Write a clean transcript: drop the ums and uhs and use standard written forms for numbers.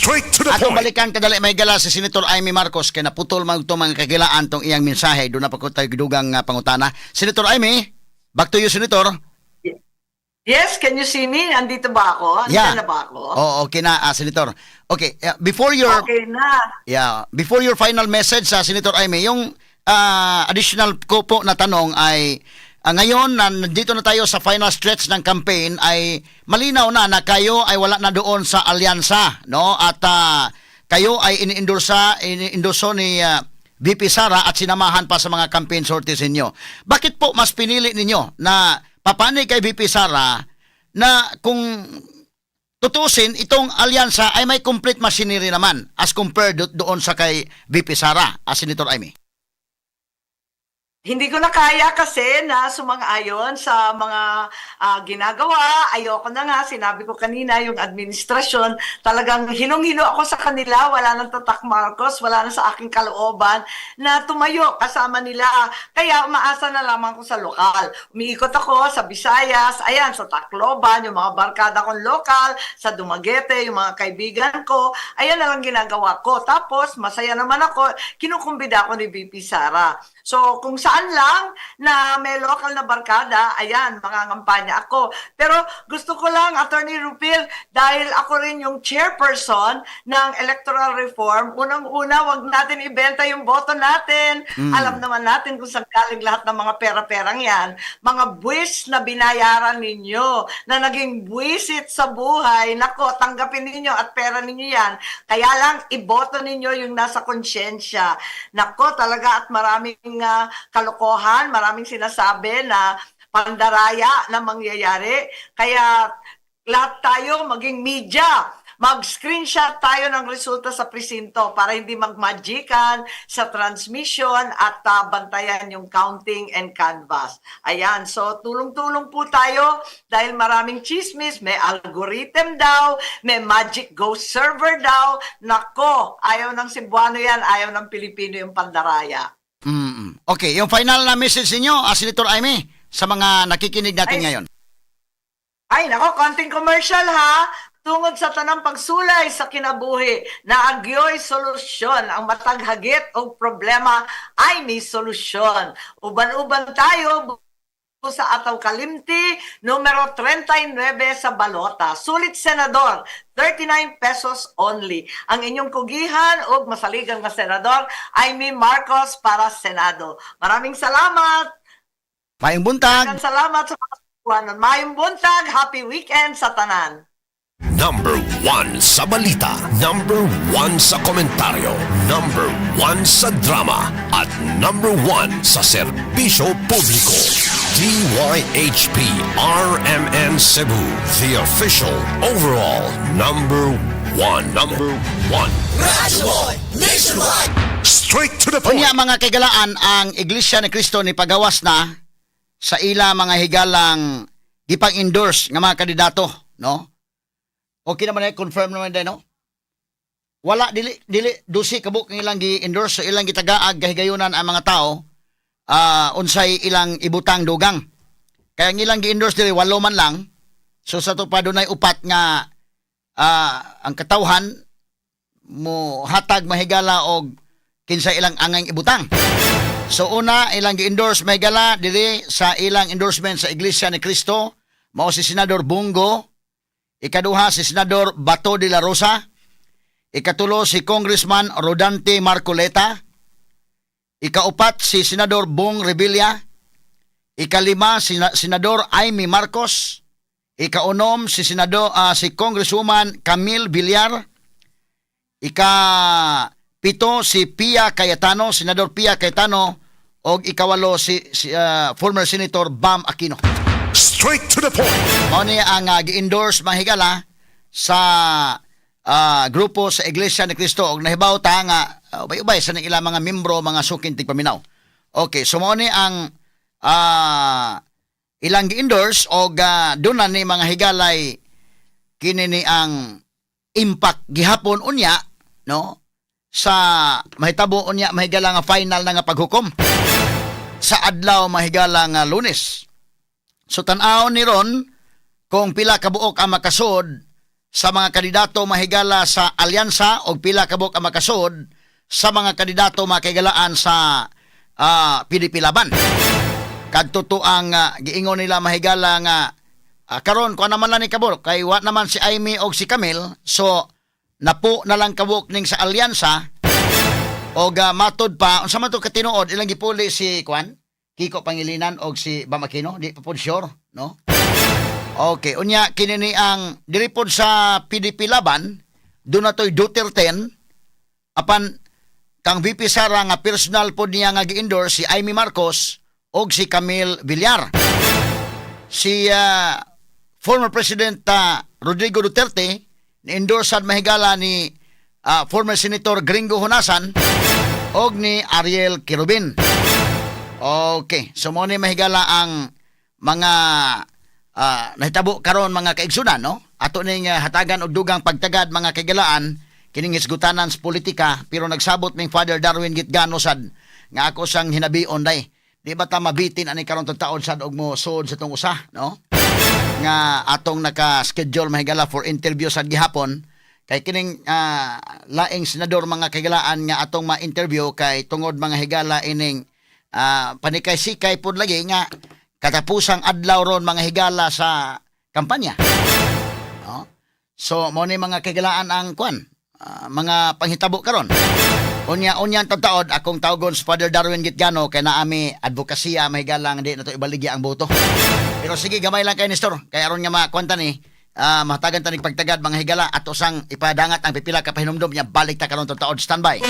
Straight to the Atong point. balikan kadali, mga higala, si Senator Imee Marcos kay naputol man itong mga kahigalaan tong iyang mensahe. Doon na pa ko tayo gidugang pangutana. Senator Imee, back to you, Senator. Yes, can you see me? Andito ba ako? Andito na ba ako? Oh, okay na, Senator. Okay, before your Okay na. Yeah, before your final message sa Senator Imee, yung additional ko po na tanong ay ngayon na nandito na tayo sa final stretch ng campaign ay malinaw na na kayo ay wala na doon sa alyansa, no? At kayo ay ini-endorsa, ini-endorso ni VP Sara at sinamahan pa sa mga campaign sorties ninyo. Bakit po mas pinili ninyo na papanig kay VP Sara na kung tutusin, itong alyansa ay may complete machinery naman as compared doon sa kay VP Sara, as Senator Imee? Hindi ko na kaya kasi na sumang-ayon sa mga ginagawa. Ayoko na nga, sinabi ko kanina, yung administrasyon, talagang hinong-hino ako sa kanila. Wala nang tatak Marcos, wala na sa aking kalooban na tumayo kasama nila. Kaya umaasa na lamang ko sa lokal. Umiikot ako sa Visayas, ayan, sa Tacloban, yung mga barkada kong lokal, sa Dumaguete, yung mga kaibigan ko. Ayan na lang ginagawa ko. Tapos, masaya naman ako, kinukumbida ako ni VP Sara. So, kung saan lang na may local na barkada, ayan, mangangampanya ako. Pero gusto ko lang, Attorney Rupil, dahil ako rin yung chairperson ng electoral reform, unang-una, wag natin ibenta yung boto natin. Alam naman natin kung saan galing lahat ng mga pera-perang yan. Mga buwis na binayaran ninyo, na naging buwisit sa buhay. Nako, tanggapin ninyo at pera ninyo yan. Kaya lang, iboto ninyo yung nasa konsyensya. Nako, talaga at maraming kalokohan, maraming sinasabi na pandaraya na mangyayari. Kaya lahat tayo maging media. Mag-screenshot tayo ng resulta sa presinto para hindi magmagikan sa transmission at bantayan yung counting and canvass. Ayan, so tulong-tulong po tayo dahil maraming chismis, may algorithm daw, may magic ghost server daw. Nako, ayaw ng Cebuano yan, ayaw ng Pilipino yung pandaraya. Okay, yung final na message ninyo, Senator Imee, sa mga nakikinig natin Ay, ngayon. Ay, nako, konting commercial ha. Tungod sa tanang pagsulay sa kinabuhi, naa gyoy solusyon. Ang matag hagit o problema ay may solusyon. Uban-uban tayo sa Ataw Kalimti, numero 39 sa balota. Sulit senador, 39 pesos only. Ang inyong kugihan o masaligang nga senador, Imee Marcos para Senado. Maraming salamat! Maayong buntag. Maraming salamat sa mga Cebuano. Maayong buntag, happy weekend sa tanan. Number 1 sa balita. Number 1 sa komentaryo. Number 1 sa drama. At number 1 sa serbisyo publiko. DYHP RMN Cebu. The official overall number 1. Number 1. Straight to the point. Unya, mga kahigalaan, ang Iglesia ni Cristo ni pagawas na sa ila mga higalang gipang-endorse nga mga kandidato, no? Okay naman eh, confirm naman din, no? Wala, dili dili 12 kabuok ang ilang gi-endorse, so ilang gitagaag gahigayunan ang mga tao unsay ilang ibutang dugang. Kaya ang ilang gi-endorse dili walo man lang. So sa to pa dunay upat nga ang katawhan mo hatag mahigala og kinsa ilang angay ibutang. So una ilang gi-endorse, mahigala, diri sa ilang endorsement sa Iglesia ni Cristo mao si Senador Bong Go, ikaduha si Senador Bato de la Rosa, ikatulo si Congressman Rodante Marcoleta, ikaupat si Senador Bong Revilla, ikalima si Senador Imee Marcos, ikaunom si Senador si Congresswoman Camille Villar, ika pito si Pia Cayetano, Senador Pia Cayetano, og ikawalo si former Senator Bam Aquino. Straight to the point. Mao ni ang gi-endorse, mahigala, sa grupo sa Iglesia ni Cristo og nahibaw ta nga ubay-ubay sa nang ilang mga membro, mga suking tigpaminaw. Okay, so mao ni ang ilang gi-endorse og doon na ni mga higalay kini ni ang impact gihapon unya, no, sa mahitabo unya, mahigala, nga final na nga paghukom sa adlaw, mahigala, nga Lunes. So tan-aw ni ron kung pila kabuok ang makasud. sa mga kandidato, mahigala, sa alyansa og pila kabuk ang makasud sa mga kandidato, makigalaan, sa PDP Laban. Kadto to ang giingon nila, mahigala, nga karon kuan naman lang ni kabuk kay wa naman si Imee og si Camille, so napo na lang kabuk ning sa alyansa. Og matod pa unsa man to katinuod, ilang gipuli si kuan Kiko Pangilinan og si Bam Aquino, di pa pod sure, no? Okay, unya kini ni ang diri pod sa PDP Laban, duna toy Duterte, apan kang VP Sara nga personal pod niya nga gi-endorse si Imee Marcos og si Camille Villar. Si former President Rodrigo Duterte ni-endorse, mahigala, ni former Senator Gringo Honasan og ni Ariel Querubin. Okay, so mo ni, mahigala, ang mga nahitabo karon, mga kaigsunan, no? Ato ning hatagan og dugang pagtagad, mga kaigalaan, kining hisgutanan sa politika, pero nagsabot ming Father Darwin Gitgano sad nga ako sang hinabion day. Di ba ta mabitin ani karon taon sad og mo suod sa tong usa, no? Nga atong naka-schedule, mahigala, for interview sad gihapon kay kining laing senador, mga kaigalaan, nga atong ma-interview kay tungod, mga higala, ining panikay-sikay pod lagi nga katapusang adlaw ron, mga higala, sa kampanya. No? So mo ni, mga kaigalaan, ang kwan mga panghitabo karon. Unya unya taod akong tawgon sa Father Darwin Gitgano kay naami advokasya, mahigala, nga di na to ibaligya ang boto. Pero sige, gamay lang kay Nestor kay aron nga makwanta ni mahatagan ta nig pagtagad, mga higala, ato sang ipadangat ang pipila ka pahinumdom niya. Balik ta karon taod, standby.